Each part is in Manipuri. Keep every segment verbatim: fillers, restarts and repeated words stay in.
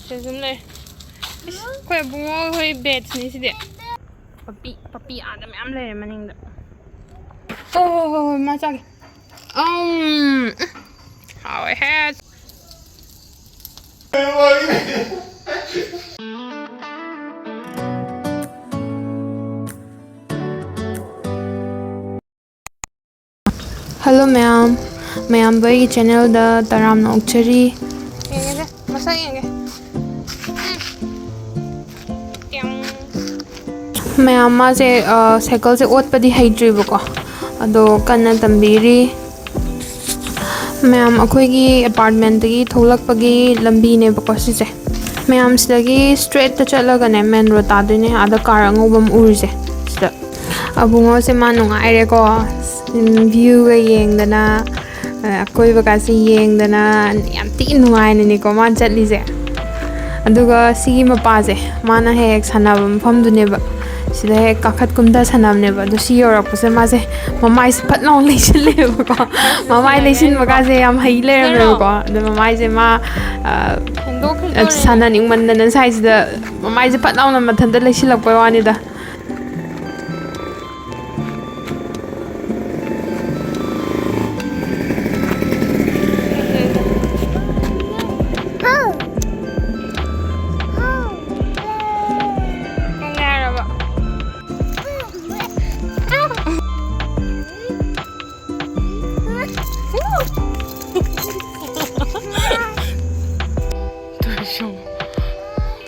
ꯁꯤꯗ ꯁꯨꯝ ꯂꯩꯔꯦ꯫ ꯏꯁ, ꯑꯩꯈꯣꯏ ꯑꯕꯨꯡꯉꯣ ꯍꯣꯏ batchꯅꯤ ꯁꯤꯗꯤ꯫ ꯄꯞꯄꯤ, ꯄꯞꯄꯤ ꯑꯥꯗ ꯃꯌꯥꯝ ꯂꯩꯔꯦ ꯃꯅꯤꯡꯗ꯫ ꯍꯣꯏ, ꯍꯣꯏ, ꯍꯣꯏ, ꯍꯣꯏ, ꯃꯥ ꯆꯥꯒꯦ꯫ ꯎꯝ, ꯍꯥꯎꯋꯦꯍꯦ꯫ Hello ꯃꯌꯥꯝ, ꯃꯌꯥꯝꯕꯨ ꯑꯩꯒꯤ channelꯗ ꯇꯔꯥꯝꯅ ꯑꯣꯛꯆꯔꯤ꯫ ꯌꯦꯡꯒꯦꯁꯦ, ꯃꯁꯛ ꯌꯦꯡꯒꯦ꯫ ꯃꯌꯥꯝ, ꯃꯥꯁꯦ, ꯑ, cycleꯁꯦ ꯑꯣꯠꯄꯗꯤ ꯍꯩꯇ꯭ꯔꯤꯕꯀꯣ, ꯑꯗꯣ ꯀꯟꯅ ꯇꯝꯕꯤꯔꯤ꯫ ꯃꯌꯥꯝ, ꯑꯩꯈꯣꯏꯒꯤ apartmentꯇꯒꯤ ꯊꯣꯛꯂꯛꯄꯒꯤ ꯂꯝꯕꯤꯅꯦꯕꯀꯣ ꯁꯤꯁꯦ꯫ ꯃꯌꯥꯝ, ꯁꯤꯗꯒꯤ straightꯇ ꯆꯠꯂꯒꯅꯦ main road ꯇꯥꯗꯣꯏꯅꯦ, ꯑꯥꯗ car ꯑꯉꯧꯕ ꯑꯃ ꯎꯔꯤꯁꯦ ꯁꯤꯗ꯫ ꯑꯕꯨꯡꯉꯣꯁꯦ ꯃꯥ ꯅꯨꯡꯉꯥꯏꯔꯦꯀꯣ꯫ ꯎꯝ, viewꯒ ꯌꯦꯡꯗꯅ, ꯑ, ꯑꯀꯣꯏꯕꯒꯁꯦ ꯌꯦꯡꯗꯅ ꯌꯥꯝ ꯊꯤ ꯅꯨꯡꯉꯥꯏꯅꯅꯦꯀꯣ ꯃꯥꯅ ꯆꯠꯂꯤꯁꯦ꯫ ꯑꯗꯨꯒ ꯁꯤꯒꯤ ꯃꯄꯥꯁꯦ ꯃꯥꯅ ꯍꯦꯛ ꯍꯦꯛ ꯁꯥꯟꯅꯕ ꯃꯐꯝꯗꯨꯅꯦꯕ꯫ ꯁꯤꯗ ꯍꯦꯛ ꯀꯥꯈꯠ ꯀꯨꯝꯊ ꯁꯥꯟꯅꯕꯅꯦꯕ꯫ ꯑꯗꯣ ꯁꯤ ꯌꯧꯔꯛꯄꯁꯦ ꯃꯥꯁꯦ ꯃꯃꯥꯏꯁꯦ ꯐꯠ ꯂꯥꯎꯅ ꯂꯩꯁꯤꯜꯂꯦꯕꯀꯣ꯫ ꯃꯃꯥꯏ ꯂꯩꯁꯤꯟꯕꯒꯁꯦ ꯌꯥꯝ ꯍꯩ ꯂꯩꯔꯝꯃꯦꯕꯀꯣ꯫ ꯑꯗꯣ ꯃꯃꯥꯏꯁꯦ ꯃꯥ, ꯑ, ꯍꯦꯟꯗꯣꯛꯈꯤꯗꯣꯔꯦ꯫ ꯁꯥꯟꯅꯅꯤꯡꯃꯟꯗꯅ ꯁ꯭ꯋꯥꯏꯁꯤꯗ ꯃꯃꯥꯏꯁꯦ ꯐꯠ ꯂꯥꯎꯅ ꯃꯊꯟꯇ ꯂꯩꯁꯤꯜꯂꯛꯄꯩ ꯋꯥꯅꯤꯗ꯫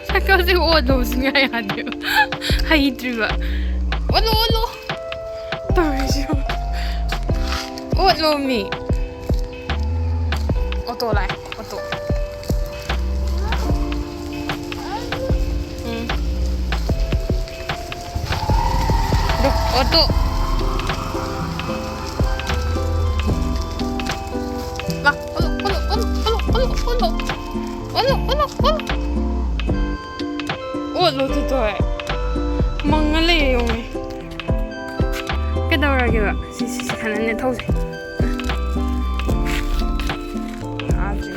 ꯁꯥꯏꯀꯜꯁꯦ ꯑꯣꯠꯂꯣ ꯁꯨꯡꯌꯥ ꯌꯥꯗꯦꯕ꯫ ꯍꯩꯇ꯭ꯔꯤꯕ꯫ ꯑꯣꯠꯂꯣ, ꯑꯣꯠꯂꯣ꯫ ꯇꯧꯔꯤꯁꯤꯕꯨ꯫ ꯑꯣꯠꯂꯣ ꯃꯤ꯫ ꯑꯣꯇꯣ ꯂꯥꯛꯑꯦ, ꯑꯣꯇꯣ꯫ ꯎꯝ꯫ ꯑꯗꯨ, ꯑꯣꯇꯣ꯫ ꯂꯥꯛ, ꯑꯣꯠꯂꯣ, ꯑꯣꯠꯂꯣ꯫ ꯑꯣꯠꯂꯣ, ꯑꯣꯠꯂꯣ, ꯑꯣꯠꯂꯣ꯫ ꯑꯣꯠꯂꯣ, ꯇꯨꯇꯣꯏ꯫ ꯃꯪꯉ ꯂꯩꯔꯦ, ꯌꯦꯡꯉꯨꯅꯦ꯫ ꯀꯩꯗꯧꯔꯒꯦꯕ? ꯁꯤ, ꯁꯤ, ꯁꯤ ꯍꯥꯟꯅ ꯅꯦꯠꯊꯧꯁꯦ꯫ ꯌꯥꯗ꯭ꯔꯦ꯫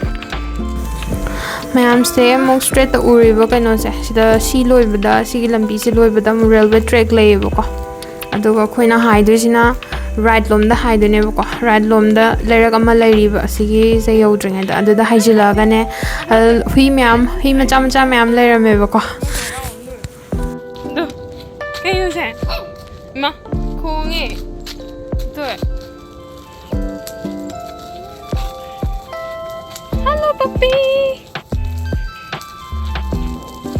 ꯃꯌꯥꯝꯁꯦ ꯑꯃꯨꯛ ꯁ꯭ꯇ꯭ꯔꯦꯠꯇ ꯎꯔꯤꯕ ꯀꯩꯅꯣꯁꯦ, ꯁꯤꯗ ꯁꯤ ꯂꯣꯏꯕꯗ, ꯁꯤꯒꯤ ꯂꯝꯕꯤꯁꯦ ꯂꯣꯏꯕꯗ ꯑꯃꯨꯛ ꯔꯦꯜꯋꯦ ꯇ꯭ꯔꯦꯛ ꯂꯩꯌꯦꯕꯀꯣ꯫ ꯑꯗꯨꯒ ꯑꯩꯈꯣꯏꯅ ꯍꯥꯏꯗꯣꯏꯁꯤꯅ ꯔꯥꯏꯠ ꯂꯣꯝꯗ ꯍꯥꯏꯗꯣꯏꯅꯦꯕꯀꯣ꯫ ꯔꯥꯏꯠ ꯂꯣꯝꯗ ꯂꯩꯔꯛ ꯑꯃ ꯂꯩꯔꯤꯕ, ꯑꯁꯤꯒꯤꯁꯦ ꯌꯧꯗ꯭ꯔꯤꯉꯩꯗ꯫ ꯑꯗꯨꯗ ꯍꯥꯏꯖꯤꯜꯂꯛꯑꯒꯅꯦ, ꯑ, ꯍꯨꯏ ꯃꯌꯥꯝ, ꯍꯨꯏ ꯃꯆꯥ ꯃꯆꯥ ꯃꯌꯥꯝ ꯂꯩꯔꯝꯃꯦꯕꯀꯣ꯫ ꯑꯗꯣ ꯀꯩꯅꯣꯁꯦ? ꯏꯃꯥ, ꯈꯣꯡꯉꯦ꯫ ꯇꯣꯏ꯫ Hello, puppy.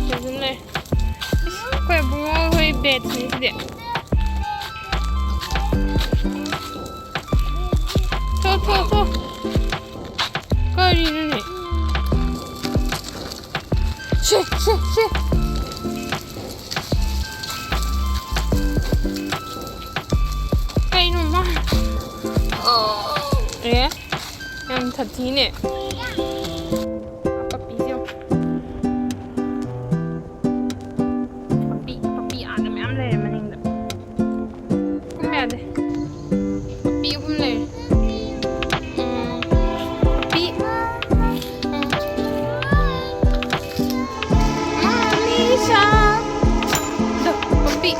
ꯀꯩꯅꯣꯝ ꯂꯩ꯫ ꯏꯁ, ꯑꯩꯈꯣꯏ ꯏꯕꯨꯡꯉꯣ ꯍꯣꯏ ꯕꯦꯠꯁꯅꯤ ꯁꯤꯗꯤ꯫ ꯊꯣ, ꯊꯣ, ꯊꯣ꯫ ꯀꯔꯤꯅꯣꯅꯦ? ꯁꯤ, ꯁꯤ, ꯁꯤ꯫ ꯀꯩꯅꯣ ꯃꯥ? ꯑꯦ, ꯌꯥꯝ ꯁꯥꯊꯤꯅꯦ꯫ ꯄꯞꯄꯤꯁꯦ ꯌꯦꯡꯉꯣ꯫ ꯄꯞꯄꯤ, ꯄꯞꯄꯤ ꯑꯥꯗ ꯃꯌꯥꯝ ꯂꯩꯔꯦ ꯃꯅꯤꯡꯗ꯫ ꯀꯨꯝꯕ ꯌꯥꯗꯦ꯫ ꯄꯞꯄꯤ ꯑꯍꯨꯝ ꯂꯩꯔꯦ꯫ ꯎꯝ꯫ ꯄꯞꯄꯤ꯫ ꯎꯝ꯫ ꯃꯃꯤꯁꯥ꯫ ꯑꯗꯣ, ꯄꯞꯄꯤ꯫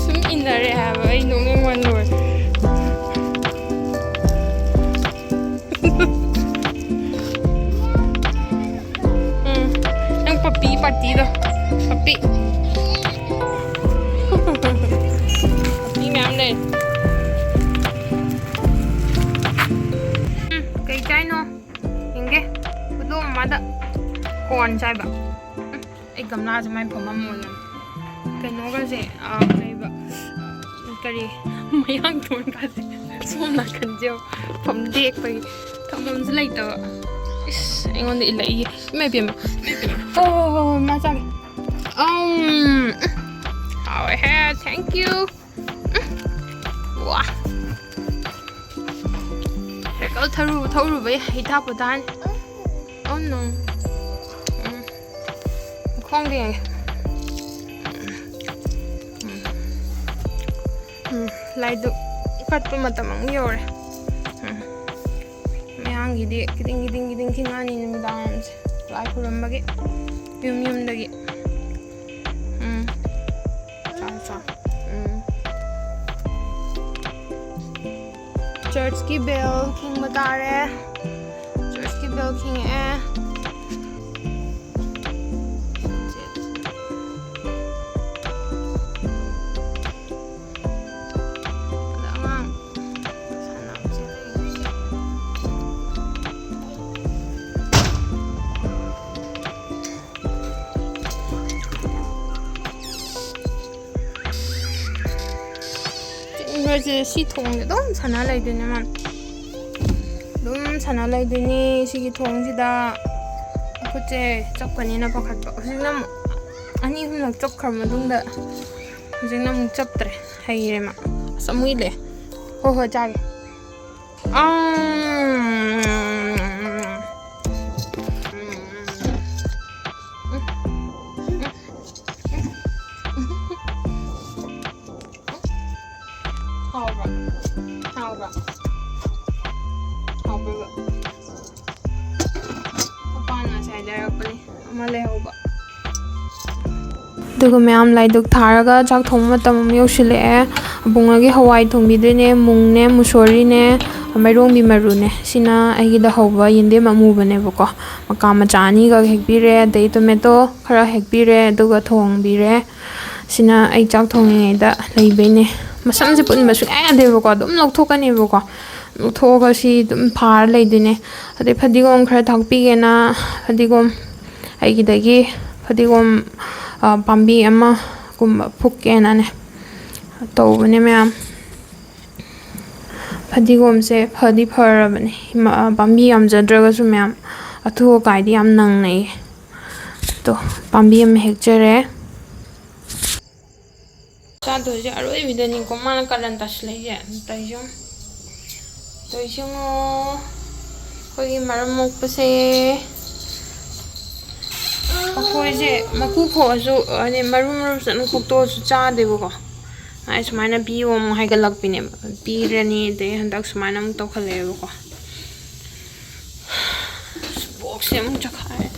ꯁꯨꯝ ꯏꯟꯅꯔꯦ ꯍꯥꯏꯕ, ꯑꯩ ꯅꯣꯛꯅꯤꯡꯕꯅ ꯂꯣꯏꯔꯦ꯫ ꯎꯝ, ꯅꯪ ꯄꯞꯄꯤ ꯄꯥꯔꯇꯤꯗꯣ, ꯄꯞꯄꯤ꯫ ꯄꯞꯄꯤ ꯃꯌꯥꯝ ꯂꯩ꯫ ꯎꯝ, ꯀꯩ ꯆꯥꯏꯅꯣ? ꯌꯦꯡꯒꯦ꯫ ꯈꯨꯗꯣꯝ ꯑꯃꯗ ꯀꯣꯔꯟ ꯆꯥꯏꯕ꯫ ꯎꯝ, ꯑꯩ ꯒꯝꯂꯥꯁꯦ ꯃꯥꯏ ꯐꯝꯃꯝꯃꯣꯏ꯫ ꯀꯩꯅꯣꯒꯁꯦ, ꯑ, ꯀꯩꯕ, ꯀꯔꯤ, ꯃꯌꯥꯡ ꯇꯣꯟꯒꯁꯦ ꯁꯣꯝ ꯅꯥꯀꯟꯁꯦ ꯐꯝꯗꯦꯛꯄꯒꯤ ꯊꯝꯐꯝꯁꯨ ꯂꯩꯇꯕ꯫ ꯏꯁ, ꯑꯩꯉꯣꯟꯗ ꯏꯜꯂꯛꯏ꯫ ꯏꯃꯥ ꯏꯕꯦꯝꯃ, ꯏꯃꯥ ꯏꯕꯦꯝꯃ꯫ ꯍꯣ, ꯍꯣ, ꯍꯣ, ꯍꯣ, ꯃꯥ ꯆꯥꯒꯦ꯫ ꯑꯝ, ꯍꯥꯎꯋꯦꯍꯦ, thank you꯫ ꯎꯝ, ꯋꯥ꯫ ꯁꯥꯏꯀꯜ ꯊꯧꯔꯨ-, ꯊꯧꯔꯨꯕꯩ ꯍꯩꯊꯥ ꯄꯣꯊꯥꯅꯤ꯫ Oh no꯫ ꯎꯝ꯫ ꯈꯣꯡꯗ ꯌꯦꯡꯒꯦ꯫ ꯎꯝ꯫ ꯎꯝ꯫ ꯂꯥꯏꯗꯨꯛ ꯀꯠꯄ ꯃꯇꯝ ꯑꯃꯨꯛ ꯌꯧꯔꯦ꯫ ꯎꯝ꯫ ꯃꯌꯥꯝ ꯒꯤꯗꯤ ꯈꯤꯇꯪ ꯈꯤꯇꯪ ꯈꯤꯇꯪ ꯈꯤꯉꯥꯅꯤ ꯅꯨꯃꯤꯗꯥꯡ ꯋꯥꯏꯔꯝꯁꯦ ꯂꯥꯏ ꯈꯨꯔꯨꯝꯕꯒꯤ ꯌꯨꯝ ꯌꯨꯝꯗꯒꯤ꯫ ꯎꯝ꯫ ꯆꯥꯎ, ꯆꯥꯎ꯫ ꯎꯝ꯫ ꯆꯔꯆꯀꯤ ꯕꯦꯜ ꯈꯤꯡꯕ ꯇꯥꯔꯦ꯫ ꯆꯔꯆꯀꯤ ꯕꯦꯜ ꯈꯤꯡꯉꯛꯑꯦ꯫ ꯑꯗ ꯑꯉꯥꯡ ꯁꯥꯟꯅꯕꯁꯦ ꯂꯩꯔꯤꯁꯦ꯫ ꯆꯤꯟꯕꯁꯦ ꯁꯤ ꯊꯣꯡꯁꯦ ꯑꯗꯨꯝ ꯁꯥꯟꯅ ꯂꯩꯗꯣꯏꯅꯦ ꯃꯥꯅ꯫ ꯑꯗꯨꯝ ꯁꯥꯟꯅ ꯂꯩꯗꯣꯏꯅꯤ ꯁꯤꯒꯤ ꯊꯣꯡꯁꯤꯗ꯫ ꯈꯨꯠꯁꯦ ꯆꯞꯀꯅꯤꯅ ꯄꯥꯈꯠꯄ꯫ ꯍꯧꯖꯤꯛꯅ ꯑꯃꯨꯛ ꯑꯅꯤ ꯑꯍꯨꯝꯂꯛ ꯆꯞꯈ꯭ꯔ ꯃꯇꯨꯡꯗ ꯍꯧꯖꯤꯛꯅ ꯑꯃꯨꯛ ꯆꯞꯇ꯭ꯔꯦ꯫ ꯍꯩꯔꯦ ꯃꯥ꯫ ꯑꯁ ꯑꯃꯨꯛ ꯏꯜꯂꯦ꯫ ꯍꯣꯏ ꯍꯣꯏ ꯆꯥꯒꯦ꯫ ꯑꯝ꯫ ꯍꯥꯎꯕ꯭ꯔꯥ? ꯍꯥꯎꯕ꯭ꯔꯥ? ꯍꯥꯎꯕ꯭ꯔꯕ? ꯃꯄꯥꯅ ꯉꯁꯥꯏ ꯂꯩꯔꯛꯄꯅꯤ꯫ ꯑꯃ ꯂꯩꯍꯧꯕ꯫ ꯑꯗꯨꯒ ꯃꯌꯥꯝ ꯂꯥꯏꯗꯨꯛ ꯊꯥꯔꯒ ꯆꯥꯛ ꯊꯣꯡꯕ ꯃꯇꯝ ꯑꯃꯨꯛ ꯌꯧꯁꯤꯜꯂꯛꯑꯦ꯫ ꯑꯕꯨꯡꯉꯣꯒꯤ ꯍꯋꯥꯏ ꯊꯣꯡꯕꯤꯗꯣꯏꯅꯦ, ꯃꯨꯡꯅꯦ, ꯃꯨꯁꯣꯔꯤꯅꯦ, ꯃꯥꯏꯔꯣꯡꯕꯤ ꯃꯔꯨꯅꯦ꯫ ꯁꯤꯅ ꯑꯩꯒꯤꯗ ꯍꯧꯕ ꯌꯦꯟꯗꯦꯝ ꯑꯃꯨꯕꯅꯦꯕꯀꯣ꯫ ꯃꯀꯥ ꯃꯆꯥ ꯑꯅꯤꯈꯛ ꯍꯦꯛꯄꯤꯔꯦ, ꯑꯗꯩ ꯇꯣꯃꯦꯇꯣ ꯈꯔ ꯍꯦꯛꯄꯤꯔꯦ, ꯑꯗꯨꯒ ꯊꯣꯡꯕꯤꯔꯦ꯫ ꯁꯤꯅ ꯑꯩ ꯆꯥꯛ ꯊꯣꯡꯉꯤꯉꯩꯗ ꯂꯩꯕꯩꯅꯦ꯫ ꯃꯁꯝꯁꯦ ꯄꯨꯟꯕ ꯁꯨꯡꯌꯥ ꯌꯥꯗꯦꯕꯀꯣ, ꯑꯗꯨꯝ ꯂꯧꯊꯣꯛꯀꯅꯦꯕꯀꯣ꯫ ꯂꯧꯊꯣꯛꯑꯒ ꯁꯤ ꯑꯗꯨꯝ ꯐꯥꯔ ꯂꯩꯗꯣꯏꯅꯦ꯫ ꯑꯗꯩ ꯐꯗꯤꯒꯣꯝ ꯈꯔ ꯊꯥꯛꯄꯤꯒꯦꯅ ꯐꯗꯤꯒꯣꯝ ꯑꯩꯒꯤꯗꯒꯤ ꯐꯗꯤꯒꯣꯝ, ꯑ, ꯄꯥꯝꯕꯤ ꯑꯃꯒꯨꯝꯕ ꯐꯨꯛꯀꯦꯅꯅꯦ ꯇꯧꯕꯅꯦ ꯃꯌꯥꯝ꯫ ꯐꯗꯤꯒꯣꯝꯁꯦ ꯐꯗꯤ ꯐꯔꯕꯅꯦ꯫ ꯏꯃꯥ-, ꯄꯥꯝꯕꯤ ꯌꯥꯝꯖꯗ꯭ꯔꯒꯁꯨ ꯃꯌꯥꯝ ꯑꯊꯨ ꯑꯀꯥꯏꯗꯤ ꯌꯥꯝ ꯅꯪꯅꯩꯌꯦ꯫ ꯇꯣ, ꯄꯥꯝꯕꯤ ꯑꯃ ꯍꯦꯛꯆꯔꯦ꯫ ꯆꯥꯗꯣꯏꯁꯦ ꯑꯔꯣꯏꯕꯤꯗꯅꯤꯀꯣ ꯃꯥꯅ ꯀꯔꯟ ꯇꯥꯁꯤꯜꯂꯛꯏꯁꯦ꯫ ꯇꯧꯔꯤꯁꯦ ꯌꯦꯡꯉꯣ꯫ ꯇꯧꯔꯤꯁꯦ ꯌꯦꯡꯉꯣ꯫ ꯑꯩꯈꯣꯏꯒꯤ ꯃꯔꯝ ꯃꯣꯛꯄꯁꯦ꯫ ꯃꯈꯣꯏꯁꯦ ꯃꯀꯨ ꯈꯣꯛꯑꯁꯨ, ꯍꯥꯏꯗꯤ ꯃꯔꯨ ꯃꯔꯨ ꯐꯖꯅ ꯈꯣꯛꯇꯣꯛꯑꯁꯨ ꯆꯥꯗꯦꯕꯀꯣ꯫ ꯑꯩ ꯁꯨꯃꯥꯏꯅ ꯄꯤꯌꯣ ꯑꯃꯨꯛ ꯍꯥꯏꯒꯠꯂꯛꯄꯤꯅꯦꯕ꯫ ꯄꯤꯔꯅꯤ, ꯑꯗꯩ ꯍꯟꯗꯛ ꯁꯨꯃꯥꯏꯅ ꯑꯃꯨꯛ ꯇꯧꯈꯠꯂꯛꯑꯦꯕꯀꯣ꯫ ꯁꯤ ꯑꯃꯨꯛ ꯆꯈꯥꯏꯔꯦ꯫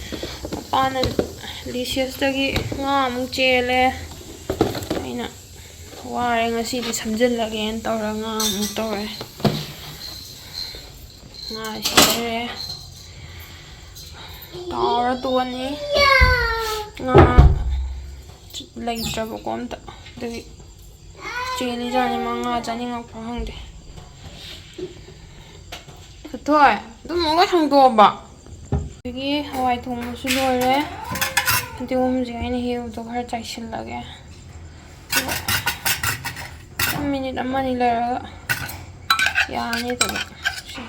ꯃꯄꯥꯅ ꯂꯤꯁꯤꯌꯁꯇꯒꯤ ꯉꯥ ꯑꯃꯨꯛ ꯆꯦꯜꯂꯦ꯫ ꯑꯩꯅ ꯋꯥꯔꯦ ꯉꯁꯤꯗꯤ ꯁꯝꯖꯤꯜꯂꯒꯦꯅ ꯇꯧꯔ ꯉꯥ ꯑꯃꯨꯛ ꯇꯧꯔꯦ꯫ ꯉꯥ ꯁꯤ ꯂꯩꯔꯦ꯫ ꯇꯥꯎꯔ ꯇꯣꯛꯑꯅꯤ꯫ ꯉꯥ ꯂꯩꯇ꯭ꯔꯕꯀꯣ ꯑꯝꯇ꯫ ꯑꯗꯨꯒꯤ ꯆꯦꯜꯂꯤꯖꯥꯠꯅꯤ, ꯃꯥ ꯉꯥ ꯆꯥꯅꯤꯡꯉꯛꯄ꯭ꯔꯥ ꯈꯪꯗꯦ꯫ ꯊꯣꯏ, ꯑꯗꯨꯝ ꯂꯣꯏ ꯍꯥꯡꯗꯣꯛꯑꯕ? ꯑꯗꯒꯤ ꯍꯋꯥꯏ ꯊꯣꯡꯕꯁꯨ ꯂꯣꯏꯔꯦ꯫ ꯐꯗꯤꯒꯣꯝꯁꯦ ꯑꯩꯅ ꯍꯦꯛꯎꯕꯗꯣ ꯈꯔ ꯆꯥꯏꯁꯤꯜꯂꯒꯦ꯫ ꯑꯗꯨꯒ ꯃꯤꯅꯤꯠ ꯑꯃꯅꯤ ꯂꯩꯔꯒ ꯌꯥꯔꯅꯤ꯫ ꯑꯗꯨꯒ ꯁꯤ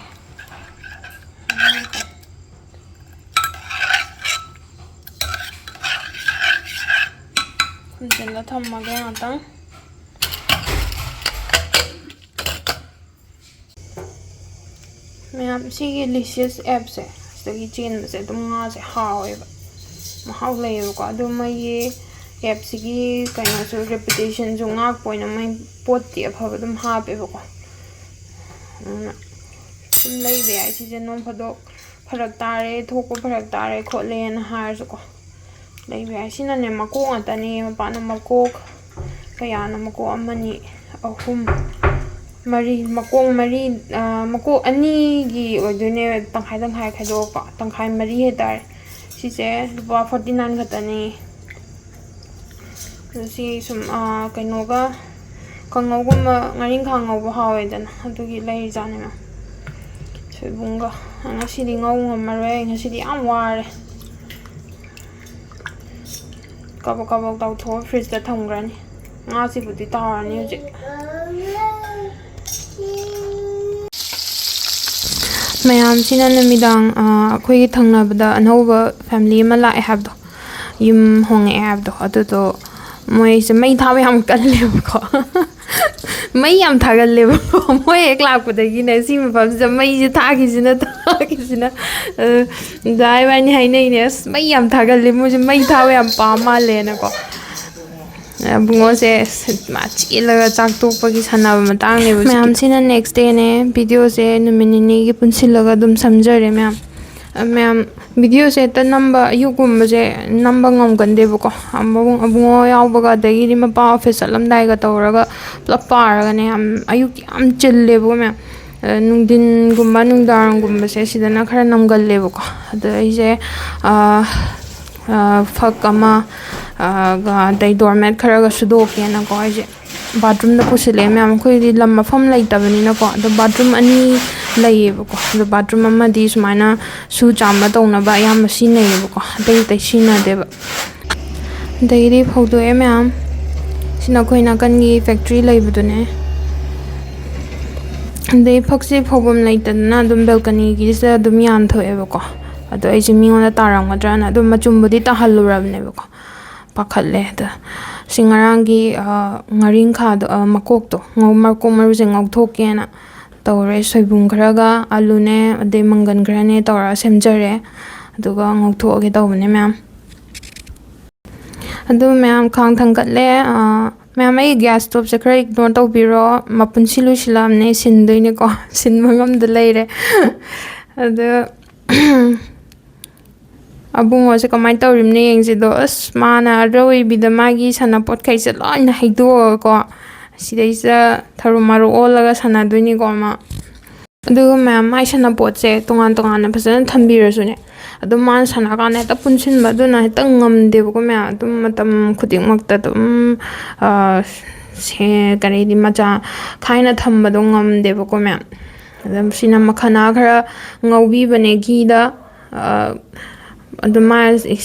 ꯈꯨꯝꯖꯤꯜꯂ ꯊꯝꯃꯒꯦ ꯉꯥꯛꯇꯪ꯫ ꯃꯌꯥꯝ, ꯁꯤꯒꯤ ꯂꯤꯁꯤꯌꯁ ꯑꯦꯞꯁꯦ, ꯁꯤꯗꯒꯤ ꯆꯦꯟꯕꯁꯦ ꯑꯗꯨꯝ ꯉꯥꯁꯦ ꯍꯥꯎꯋꯦꯕ, ꯃꯍꯥꯎ ꯂꯩꯌꯦꯕꯀꯣ꯫ ꯑꯗꯨ ꯃꯣꯏꯒꯤ ꯑꯦꯞꯁꯤꯒꯤ ꯀꯩꯅꯣꯁꯨ, ꯔꯦꯄꯨꯇꯦꯁꯟꯁꯨ ꯉꯥꯛꯄ ꯑꯣꯏꯅ ꯃꯣꯏ ꯄꯣꯠꯇꯤ ꯑꯐꯕ ꯑꯗꯨꯝ ꯍꯥꯞꯄꯦꯕꯀꯣ꯫ ꯑꯗꯨꯅ ꯑꯗꯨꯝ ꯂꯩꯕ ꯌꯥꯏ ꯁꯤꯁꯦ꯫ ꯅꯣꯡ ꯐꯥꯗꯣꯛ ꯐꯔꯛ ꯇꯥꯔꯦ, ꯊꯣꯛꯄ ꯐꯔꯛ ꯇꯥꯔꯦ ꯈꯣꯠꯂꯦꯅ ꯍꯥꯏꯔꯁꯨꯀꯣ, ꯂꯩꯕ ꯌꯥꯏ꯫ ꯁꯤꯅꯅꯦ ꯃꯀꯣꯛ ꯉꯥꯛꯇꯅꯦ, ꯃꯄꯥꯟꯅ ꯃꯀꯣꯛ ꯀꯌꯥꯅꯣ? ꯃꯀꯣꯛ ꯑꯃꯅꯤ, ꯑꯍꯨꯝ, ꯃꯔꯤ, ꯃꯀꯣꯛ ꯃꯔꯤ, ꯑ, ꯃꯀꯣꯛ ꯑꯅꯤꯒꯤ ꯑꯣꯏꯗꯣꯏꯅꯦ, ꯇꯪꯈꯥꯏ ꯇꯪꯈꯥꯏ ꯈꯥꯏꯗꯣꯛꯄ, ꯇꯪꯈꯥꯏ ꯃꯔꯤ ꯍꯥꯏꯇꯥꯔꯦ꯫ ꯁꯤꯁꯦ ꯂꯨꯄꯥ forty nine ꯈꯛꯇꯅꯤ꯫ ꯑꯗꯨ ꯁꯤ ꯁꯨꯝ, ꯑ, ꯀꯩꯅꯣꯒ, ꯀꯥꯡꯉꯧꯒꯨꯝꯕ, ꯉꯥꯔꯤꯡꯈꯥ ꯉꯧꯕ ꯍꯥꯎꯋꯦꯗꯅ, ꯑꯗꯨꯒꯤ ꯂꯩꯔꯤꯖꯥꯠꯅꯦ ꯃꯥ꯫ ꯁꯣꯏꯕꯨꯝꯒ꯫ ꯉꯁꯤꯗꯤ ꯉꯧ ꯉꯝꯃꯔꯣꯏ ꯑꯩ, ꯉꯁꯤꯗꯤ ꯌꯥꯝ ꯋꯥꯔꯦ꯫ ꯀꯕꯛ ꯀꯕꯛ ꯇꯧꯊꯣꯛꯑ ꯐ꯭ꯔꯤꯖꯇ ꯊꯝꯈ꯭ꯔꯅꯤ꯫ ꯉꯥꯁꯤꯕꯨꯗꯤ ꯇꯥꯎꯔꯅꯤ ꯍꯧꯖꯤꯛ꯫ ꯃꯌꯥꯝꯁꯤꯅ ꯅꯨꯃꯤꯗꯥꯡ, ꯑ, ꯑꯩꯈꯣꯏꯒꯤ ꯊꯪꯅꯕꯗ ꯑꯅꯧꯕ ꯐꯦꯃꯤꯂꯤ ꯑꯃ ꯂꯥꯛꯑꯦ ꯍꯥꯏꯕꯗꯣ, ꯌꯨꯝ ꯍꯣꯡꯉꯛꯑꯦ ꯍꯥꯏꯕꯗꯣ, ꯑꯗꯨꯗꯣ ꯃꯣꯏꯁꯦ ꯃꯩ ꯊꯥꯕ ꯌꯥꯝ ꯀꯜꯂꯦꯕꯀꯣ꯫ ꯃꯩ ꯌꯥꯝ ꯊꯥꯒꯜꯂꯦꯕꯀꯣ꯫ ꯃꯣꯏ ꯍꯦꯛ ꯂꯥꯛꯄꯗꯒꯤꯅꯦ ꯁꯤ ꯃꯐꯝꯁꯤꯗ ꯃꯩꯁꯦ ꯊꯥꯈꯤꯁꯤꯅ, ꯊꯥꯈꯤꯁꯤꯅ꯫ ꯑ, ꯗꯥ ꯏꯕꯥꯅꯤ ꯍꯥꯏꯅꯩꯅꯦ, "ꯑꯁ, ꯃꯩ ꯌꯥꯝ ꯊꯥꯒꯜꯂꯦ, ꯃꯣꯏꯁꯦ ꯃꯩ ꯊꯥꯕ ꯌꯥꯝ ꯄꯥꯝ ꯃꯥꯜꯂꯦꯅꯀꯣ"꯫ ꯑꯕꯨꯡꯉꯣꯁꯦ ꯃꯥ ꯆꯦꯜꯂꯒ ꯆꯥꯛ ꯇꯣꯛꯄꯒꯤ ꯁꯥꯟꯅꯕ ꯃꯇꯥꯡꯅꯦꯕ ꯍꯧꯖꯤꯛꯀꯤꯗꯣ꯫ ꯃꯌꯥꯝꯁꯤꯅ next dayꯅꯦ꯫ ꯚꯤꯗꯤꯑꯣꯁꯦ ꯅꯨꯃꯤꯠ ꯅꯤꯅꯤꯒꯤ ꯄꯨꯟꯁꯤꯜꯂꯒ ꯑꯗꯨꯝ ꯁꯝꯖꯔꯦ ꯃꯌꯥꯝ꯫ ꯃꯌꯥꯝ, ꯚꯤꯗꯤꯑꯣꯁꯦ ꯍꯦꯛꯇ ꯅꯝꯕ, ꯑꯌꯨꯛꯀꯨꯝꯕꯁꯦ ꯅꯝꯕ ꯉꯝꯒꯟꯗꯦꯕꯀꯣ꯫ ꯑꯕꯨꯡ-, ꯑꯕꯨꯡꯉꯣ ꯌꯥꯎꯕꯒ, ꯑꯗꯒꯤꯗꯤ ꯃꯄꯥ ꯑꯣꯐꯤꯁ ꯆꯠꯂꯝꯗꯥꯏꯒ ꯇꯧꯔꯒ ꯄꯨꯂꯞ ꯄꯥꯔꯒꯅꯦ, ꯌꯥꯝ, ꯑꯌꯨꯛꯀꯤ ꯌꯥꯝ ꯆꯤꯜꯂꯦꯕꯀꯣ ꯃꯌꯥꯝ꯫ ꯑ, ꯅꯨꯡꯊꯤꯟꯒꯨꯝꯕ, ꯅꯨꯡꯗꯥꯡꯒꯨꯝꯕꯁꯦ ꯁꯤꯗꯅ ꯈꯔ ꯅꯝꯒꯜꯂꯦꯕꯀꯣ꯫ ꯑꯗꯣ ꯑꯩꯁꯦ, ꯑ, ꯑ, ꯐꯛ ꯑꯃ, ꯑ, ꯒ, ꯑꯗꯩ ꯗꯣꯔꯃꯦꯠ ꯈꯔꯒ ꯁꯨꯗꯣꯛꯀꯦꯅꯀꯣ, ꯑꯩꯁꯦ ꯕꯥꯠꯔꯨꯝꯗ ꯄꯨꯁꯤꯜꯂꯛꯑꯦ ꯃꯌꯥꯝ꯫ ꯑꯩꯈꯣꯏꯗꯤ ꯂꯝ ꯃꯐꯝ ꯂꯩꯇꯕꯅꯤꯅꯀꯣ꯫ ꯑꯗꯣ ꯕꯥꯠꯔꯨꯝ ꯑꯅꯤ ꯂꯩꯌꯦꯕꯀꯣ꯫ ꯑꯗꯣ ꯕꯥꯠꯔꯨꯝ ꯑꯃꯗꯤ ꯁꯨꯃꯥꯏꯅ ꯁꯨ ꯆꯥꯝꯕ ꯇꯧꯅꯕ ꯑꯌꯥꯝꯕ ꯁꯤꯖꯤꯟꯅꯩꯌꯦꯕꯀꯣ꯫ ꯑꯇꯩ ꯑꯇꯩ ꯁꯤꯖꯤꯟꯅꯗꯦꯕ꯫ ꯑꯗꯩꯗꯤ ꯐꯧꯗꯣꯛꯑꯦ ꯃꯌꯥꯝ꯫ ꯁꯤꯅ ꯑꯩꯈꯣꯏ ꯅꯥꯀꯟꯒꯤ ꯐꯦꯛꯇ꯭ꯔꯤ ꯂꯩꯕꯗꯨꯅꯦ꯫ ꯑꯗꯩ ꯐꯛꯁꯦ ꯐꯧꯐꯝ ꯂꯩꯇꯗꯅ ꯑꯗꯨꯝ ꯕꯦꯜꯀꯅꯤꯒꯤꯁꯤꯗ ꯑꯗꯨꯝ ꯌꯥꯟꯊꯣꯛꯑꯦꯕꯀꯣ꯫ ꯑꯗꯣ ꯑꯩꯁꯦ ꯃꯤꯉꯣꯟꯗ ꯇꯥꯔꯝꯒꯗ꯭ꯔꯅ ꯑꯗꯨꯝ ꯃꯆꯨꯝꯕꯨꯗꯤ ꯇꯥꯍꯜꯂꯨꯔꯕꯅꯦꯕꯀꯣ꯫ ꯄꯥꯈꯠꯂꯦ꯫ ꯑꯗ ꯁꯤ ꯉꯔꯥꯡꯒꯤ, ꯑ, ꯉꯥꯔꯤꯡꯈꯥꯗꯣ, ꯑ, ꯃꯀꯣꯛꯇꯣ, ꯉꯧ-, ꯃꯀꯣꯛ ꯃꯔꯨꯁꯦ ꯉꯧꯊꯣꯛꯀꯦꯅ ꯇꯧꯔꯦ꯫ ꯁꯣꯏꯕꯨꯝ ꯈꯔꯒ ꯑꯂꯨꯅꯦ ꯑꯗꯩ ꯃꯪꯒꯟ ꯈꯔꯅꯦ ꯇꯧꯔꯒ ꯁꯦꯝꯖꯔꯦ꯫ ꯑꯗꯨꯒ ꯉꯧꯊꯣꯛꯑꯒꯦ ꯇꯧꯕꯅꯦ ꯃꯌꯥꯝ꯫ ꯑꯗꯨ ꯃꯌꯥꯝ, ꯈꯥꯡ ꯊꯥꯡꯒꯠꯂꯦ꯫ ꯑ, ꯃꯌꯥꯝ, ꯑꯩ ꯒ꯭ꯌꯥꯁ ꯁ꯭ꯇꯣꯞꯁꯦ ꯈꯔ ꯏꯒꯅꯣꯔ ꯇꯧꯕꯤꯔꯣ꯫ ꯃꯄꯨꯟꯁꯤ ꯂꯣꯏꯁꯤꯜꯂꯛꯑꯕꯅꯦ, ꯁꯤꯟꯗꯣꯏꯅꯦꯀꯣ꯫ ꯁꯤꯟꯕ ꯉꯝꯗ ꯂꯩꯔꯦ꯫ ꯑꯗꯣ ꯑꯕꯨꯡꯉꯣꯁꯦ ꯀꯃꯥꯏꯅ ꯇꯧꯔꯤꯕꯅꯣ ꯌꯦꯡꯁꯤꯗꯣ꯫ ꯑꯁ, ꯃꯥꯅ ꯑꯔꯣꯏꯕꯤꯗ ꯃꯥꯒꯤ ꯁꯥꯟꯅꯄꯣꯠꯈꯩꯁꯦ ꯂꯣꯏꯅ ꯍꯩꯗꯣꯛꯑꯒꯀꯣ, ꯁꯤꯗꯩꯁꯤꯗ ꯊꯔꯨ ꯃꯥꯔꯨ ꯑꯣꯜꯂꯒ ꯁꯥꯟꯅꯗꯣꯏꯅꯤꯀꯣ ꯃꯥ꯫ ꯑꯗꯨꯒ ꯃꯌꯥꯝ, ꯃꯥꯏ ꯁꯥꯟꯅꯄꯣꯠꯁꯦ ꯇꯣꯉꯥꯟ ꯇꯣꯉꯥꯟꯅ ꯐꯖꯅ ꯊꯝꯕꯤꯔꯁꯨꯅꯦ, ꯑꯗꯨꯝ ꯃꯥꯅ ꯁꯥꯟꯅꯔꯀꯥꯟꯗ ꯍꯦꯛꯇ ꯄꯨꯟꯁꯤꯟꯕ, ꯑꯗꯨꯅ ꯍꯦꯛꯇ ꯉꯝꯗꯦꯕꯀꯣ ꯃꯌꯥꯝ꯫ ꯑꯗꯨꯝ ꯃꯇꯝ ꯈꯨꯗꯤꯡꯃꯛꯇ ꯑꯗꯨꯝ, ꯑ, ꯁꯦ-, ꯀꯔꯤꯗꯤ ꯃꯆꯥ ꯈꯥꯏꯅ ꯊꯝꯕꯗꯣ ꯉꯝꯗꯦꯕꯀꯣ ꯃꯌꯥꯝ꯫ ꯑꯗꯨꯝ ꯁꯤꯅ ꯃꯈꯅꯥ ꯈꯔ ꯉꯧꯕꯤꯕꯅꯦ ꯘꯤꯗ꯫ ꯑ, ꯑꯗꯨꯝ ꯃꯥ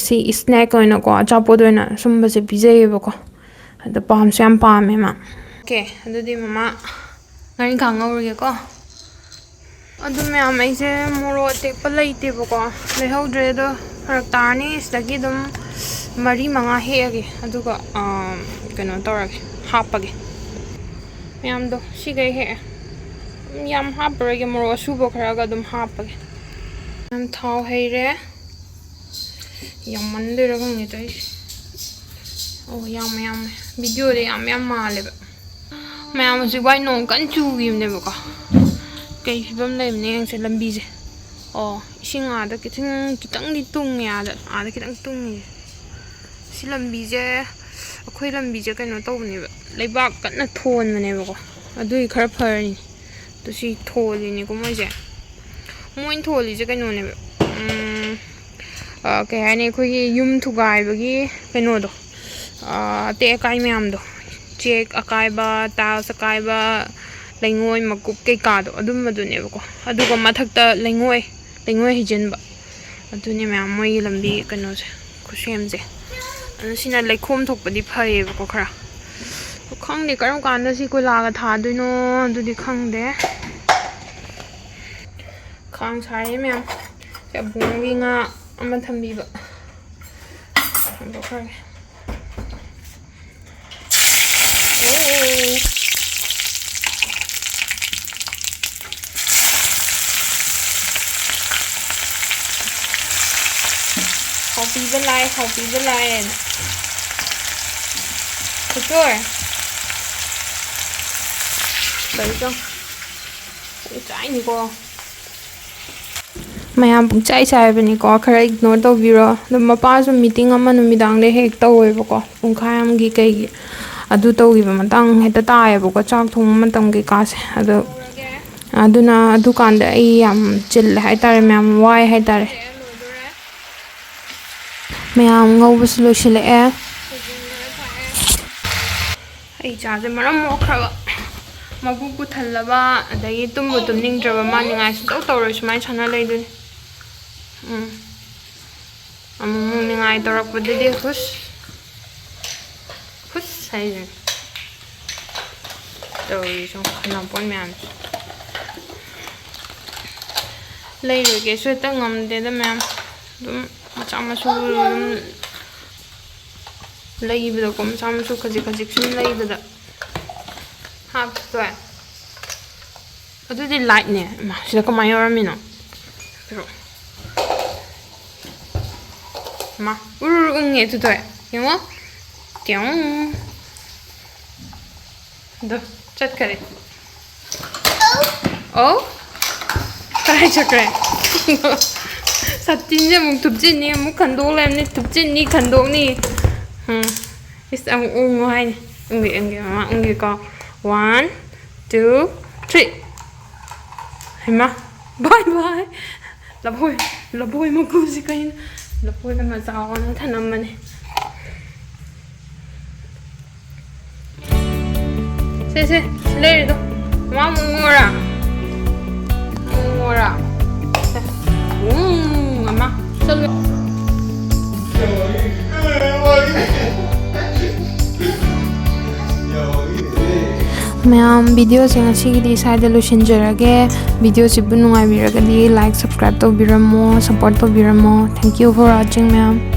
ꯁꯤ ꯁ꯭ꯅꯦꯛ ꯑꯣꯏꯅꯀꯣ, ꯑꯆꯥꯄꯣꯠ ꯑꯣꯏꯅ ꯁꯨꯝꯕꯁꯦ ꯄꯤꯖꯩꯌꯦꯕꯀꯣ꯫ ꯑꯗꯣ ꯄꯥꯝꯁꯨ ꯌꯥꯝ ꯄꯥꯝꯃꯦ ꯃꯥ꯫ ꯑꯣꯀꯦ, ꯑꯗꯨꯗꯤ ꯃꯃꯥ ꯉꯥꯔꯤꯡꯈꯥ ꯉꯧꯔꯒꯦꯀꯣ꯫ ꯑꯗꯨ ꯃꯌꯥꯝ, ꯑꯩꯁꯦ ꯃꯣꯔꯣꯛ ꯑꯇꯦꯛꯄ ꯂꯩꯇꯦꯕꯀꯣ, ꯂꯩꯍꯧꯗ꯭ꯔꯦ꯫ ꯑꯗꯣ ꯐꯔꯛ ꯇꯥꯔꯅꯤ꯫ ꯁꯤꯗꯒꯤ ꯑꯗꯨꯝ ꯃꯔꯤ ꯃꯉꯥ ꯍꯦꯛꯑꯒꯦ, ꯑꯗꯨꯒ, ꯑꯥ, ꯀꯩꯅꯣ ꯇꯧꯔꯒꯦ, ꯍꯥꯞꯄꯒꯦ꯫ ꯃꯌꯥꯝꯗꯣ ꯁꯤꯈꯩ ꯍꯦꯛꯑꯦ꯫ ꯌꯥꯝ ꯍꯥꯞꯄꯔꯣꯏꯒꯦ, ꯃꯣꯔꯣꯛ ꯑꯁꯨꯕ ꯈꯔꯒ ꯑꯗꯨꯝ ꯍꯥꯞꯄꯒꯦ꯫ ꯌꯥꯝ ꯊꯥꯎ ꯍꯩꯔꯦ꯫ ꯌꯥꯝꯃꯟꯗꯣꯏꯔꯥ ꯈꯪꯗꯦ ꯇꯧꯔꯤꯁꯦ꯫ ꯑꯣ, ꯌꯥꯝꯃꯦ, ꯌꯥꯝꯃꯦ꯫ ꯚꯤꯗꯤꯑꯣꯗ ꯌꯥꯝ, ꯌꯥꯝ ꯃꯥꯜꯂꯦꯕ꯫ ꯃꯌꯥꯝ, ꯍꯧꯖꯤꯛ ꯋꯥꯏ ꯅꯣꯡ ꯀꯟꯅ ꯆꯨꯈꯤꯕꯅꯦꯕꯀꯣ꯫ ꯀꯩ ꯐꯤꯕꯝ ꯂꯩꯕꯅꯦ ꯌꯦꯡꯁꯦ ꯂꯝꯕꯤꯁꯦ꯫ ꯑꯣ, ꯏꯁꯤꯡ ꯑꯥꯗ ꯈꯤꯇꯪ, ꯈꯤꯇꯪꯗꯤ ꯇꯨꯡꯉꯦ, ꯑꯥꯗ, ꯑꯥꯗ ꯈꯤꯇꯪ ꯇꯨꯡꯉꯦ꯫ ꯁꯤ ꯂꯝꯕꯤꯁꯦ, ꯑꯩꯈꯣꯏ ꯂꯝꯕꯤꯁꯦ ꯀꯩꯅꯣ ꯇꯧꯕꯅꯦꯕ, ꯂꯩꯕꯥꯛ ꯀꯟꯅ ꯊꯣꯟꯕꯅꯦꯕꯀꯣ, ꯑꯗꯨꯒꯤ ꯈꯔ ꯐꯔꯤꯅꯤ꯫ ꯑꯗꯨ ꯁꯤ ꯊꯣꯜꯂꯤꯅꯤꯀꯣ ꯃꯣꯏꯁꯦ꯫ ꯃꯣꯏꯅ ꯊꯣꯜꯂꯤꯁꯦ ꯀꯩꯅꯣꯅꯦꯕ, ꯎꯝ, ꯑ, ꯀꯩ ꯍꯥꯏꯅꯤ, ꯑꯩꯈꯣꯏꯒꯤ ꯌꯨꯝ ꯊꯨꯒꯥꯏꯕꯒꯤ ꯀꯩꯅꯣꯗꯣ, ꯑ, ꯑꯇꯦꯛ ꯑꯀꯥꯏ ꯃꯌꯥꯝꯗꯣ, ꯆꯦꯛ ꯑꯀꯥꯏꯕ, ꯇꯥꯏꯜꯁ ꯑꯀꯥꯏꯕ, ꯂꯩꯉꯣꯏ ꯃꯀꯨꯞ ꯀꯩꯀꯥꯗꯣ, ꯑꯗꯨꯝꯕꯗꯨꯅꯦꯕꯀꯣ꯫ ꯑꯗꯨꯒ ꯃꯊꯛꯇ ꯂꯩꯉꯣꯏ, ꯂꯩꯉꯣꯏ ꯍꯩꯖꯤꯟꯕ꯫ ꯑꯗꯨꯅꯦ ꯃꯌꯥꯝ ꯃꯣꯏꯒꯤ ꯂꯝꯕꯤ ꯀꯩꯅꯣꯁꯦ, ꯈꯨꯠꯁꯦꯝꯁꯦ꯫ ꯑꯗꯨ ꯁꯤꯅ ꯂꯩꯈꯣꯝ ꯊꯣꯛꯄꯗꯤ ꯐꯩꯌꯦꯕꯀꯣ ꯈꯔ꯫ ꯑꯗꯣ ꯈꯪꯗꯦ ꯀꯔꯝ ꯀꯥꯟꯗ ꯁꯤ ꯀꯣꯏꯂꯥꯒ ꯊꯥꯗꯣꯏꯅꯣ, ꯑꯗꯨꯗꯤ ꯈꯪꯗꯦ꯫ ꯈꯥꯡ ꯁꯥꯔꯤ ꯃꯌꯥꯝ꯫ ꯁꯤ ꯑꯕꯨꯡꯒꯤ ꯉꯥ ꯑꯃ ꯊꯝꯕꯤꯕ꯫ ꯍꯥꯡꯗꯣꯛꯈ꯭ꯔꯒꯦ꯫ ꯑꯣ꯫ ꯍꯥꯎꯄꯤꯕ ꯂꯥꯏ, ꯍꯥꯎꯄꯤꯕ ꯂꯥꯏ꯫ ꯄꯨꯊꯣꯏ꯫ ꯀꯔꯤ ꯇꯧ? ꯆꯥꯏꯅꯤꯀꯣ꯫ ꯃꯌꯥꯝ ꯄꯨꯡꯆꯥꯏ ꯆꯥꯏꯕꯅꯤꯀꯣ, ꯈꯔ ꯏꯒꯅꯣꯔ ꯇꯧꯕꯤꯔꯣ꯫ ꯑꯗꯨꯝ ꯃꯄꯥꯁꯨ ꯃꯤꯇꯤꯡ ꯑꯃ ꯅꯨꯃꯤꯗꯥꯡꯗ ꯍꯦꯛ ꯇꯧꯋꯦꯕꯀꯣ, ꯄꯨꯡꯈꯥꯏ ꯑꯃꯒꯤ ꯀꯩꯒꯤ꯫ ꯑꯗꯨ ꯇꯧꯈꯤꯕ ꯃꯇꯥꯡ ꯍꯦꯛꯇ ꯇꯥꯏꯌꯦꯕꯀꯣ, ꯆꯥꯛ ꯊꯣꯡꯕ ꯃꯇꯝ ꯀꯩꯀꯥꯁꯦ꯫ ꯑꯗꯣ ꯑꯗꯨꯅ ꯑꯗꯨꯀꯥꯟꯗ ꯑꯩ ꯌꯥꯝ ꯆꯤꯜꯂꯦ ꯍꯥꯏꯇꯥꯔꯦ, ꯃꯌꯥꯝ ꯋꯥꯏ ꯍꯥꯏꯇꯥꯔꯦ꯫ ꯃꯌꯥꯝ ꯉꯧꯕꯁꯨ ꯂꯣꯏꯁꯤꯜꯂꯛꯑꯦ꯫ ꯑꯩ ꯏꯆꯥꯁꯦ ꯃꯔꯝ ꯃꯣꯛꯈ꯭ꯔꯕ, ꯃꯕꯨ ꯄꯨꯊꯜꯂꯕ, ꯑꯗꯒꯤ ꯇꯨꯝꯕ ꯇꯨꯝꯅꯤꯡꯗ꯭ꯔꯕ, ꯃꯥ ꯅꯤꯡꯉꯥꯏ ꯁꯨꯡꯇꯧ ꯇꯧꯔꯣꯏ, ꯁꯨꯃꯥꯏꯅ ꯁꯥꯟꯅ ꯂꯩꯗꯣꯏꯅꯤ꯫ ꯎꯝ꯫ ꯑꯃꯨꯛ ꯑꯃꯨꯛ ꯅꯤꯡꯉꯥꯏ ꯇꯧꯔꯛꯄꯗꯗꯤ ꯍꯨꯁ, ꯍꯨꯁ ꯍꯥꯏꯁꯤꯅꯦ꯫ ꯇꯧꯔꯤꯁꯦ ꯈꯅꯥꯄꯣꯟ ꯃꯌꯥꯝꯁꯦ꯫ ꯂꯩꯔꯣꯏꯒꯦꯁꯨ ꯍꯦꯛꯇ ꯉꯝꯗꯦꯗ ꯃꯌꯥꯝ꯫ ꯑꯗꯨꯝ ꯃꯆꯥ ꯃꯁꯨ ꯑꯗꯨꯝ ꯂꯩꯕꯗꯀꯣ, ꯃꯆꯥ ꯃꯁꯨ ꯈꯖꯤꯛ ꯈꯖꯤꯛ ꯁꯨꯝ ꯂꯩꯕꯗ꯫ ꯍꯥꯞꯇꯣꯏ꯫ ꯑꯗꯨꯗꯤ ꯂꯥꯏꯠꯅꯦ꯫ ꯏꯃꯥ, ꯁꯤꯗ ꯀꯃꯥꯏꯅ ꯌꯧꯔꯝꯃꯤꯅꯣ? ꯄꯤꯔꯛꯑꯣ꯫ ꯃꯥ, ꯎꯔꯨꯔꯨ ꯎꯪꯉꯦ ꯇꯨꯇꯣꯏ꯫ ꯌꯦꯡꯉꯣ꯫ ꯇ꯭ꯌꯣꯡ꯫ ꯑꯗꯣ, ꯆꯠꯈꯔꯦ꯫ ꯑꯧ? ꯀꯗꯥꯏ ꯆꯠꯈ꯭ꯔꯦ? ꯁꯥꯇꯤꯟꯁꯦ ꯑꯃꯨꯛ ꯊꯨꯞꯆꯤꯟꯅꯤ, ꯑꯃꯨꯛ ꯈꯟꯗꯣꯛ ꯂꯩꯔꯝꯅꯤ, ꯊꯨꯞꯆꯤꯟꯅꯤ, ꯈꯟꯗꯣꯛꯅꯤ꯫ ꯎꯝ꯫ ꯏꯁ, ꯑꯃꯨꯛ ꯎꯪꯉꯣ ꯍꯥꯏꯅꯤ꯫ ꯎꯪꯒꯦ, ꯎꯪꯒꯦ, ꯃꯃꯥ ꯎꯪꯒꯦꯀꯣ꯫ One, two, three꯫ ꯍꯩꯃꯥ, bye bye꯫ ꯂꯐꯣꯏ, ꯂꯐꯣꯏ ꯃꯀꯨꯁꯤ ꯀꯩꯅꯣ? ꯂꯐꯣꯏꯒ ꯃꯆꯥ ꯑꯣꯟꯅ ꯊꯅꯝꯕꯅꯦ꯫ ꯁꯦ, ꯁꯦ, ꯁꯤ ꯂꯩꯔꯤꯗꯣ꯫ ꯃꯃꯥ ꯑꯃꯨꯛ ꯎꯪꯉꯣꯔꯥ? ꯑꯃꯨꯛ ꯎꯪꯉꯣꯔꯥ? ꯁꯦ꯫ ꯎꯝ, ꯃꯃꯥ꯫ ꯆꯠꯂꯨ꯫ ꯃꯌꯥꯝ, videoꯁꯦ ꯉꯁꯤꯒꯤꯗꯤ ꯁ꯭ꯋꯥꯏꯗ ꯂꯣꯏꯁꯤꯟꯖꯔꯒꯦ꯫ Videoꯁꯤꯕꯨ ꯅꯨꯡꯉꯥꯏꯕꯤꯔꯒꯗꯤ like, subscribe ꯇꯧꯕꯤꯔꯝꯃꯣ, support ꯇꯧꯕꯤꯔꯝꯃꯣ꯫ Thank you for watching, ꯃꯌꯥꯝ꯫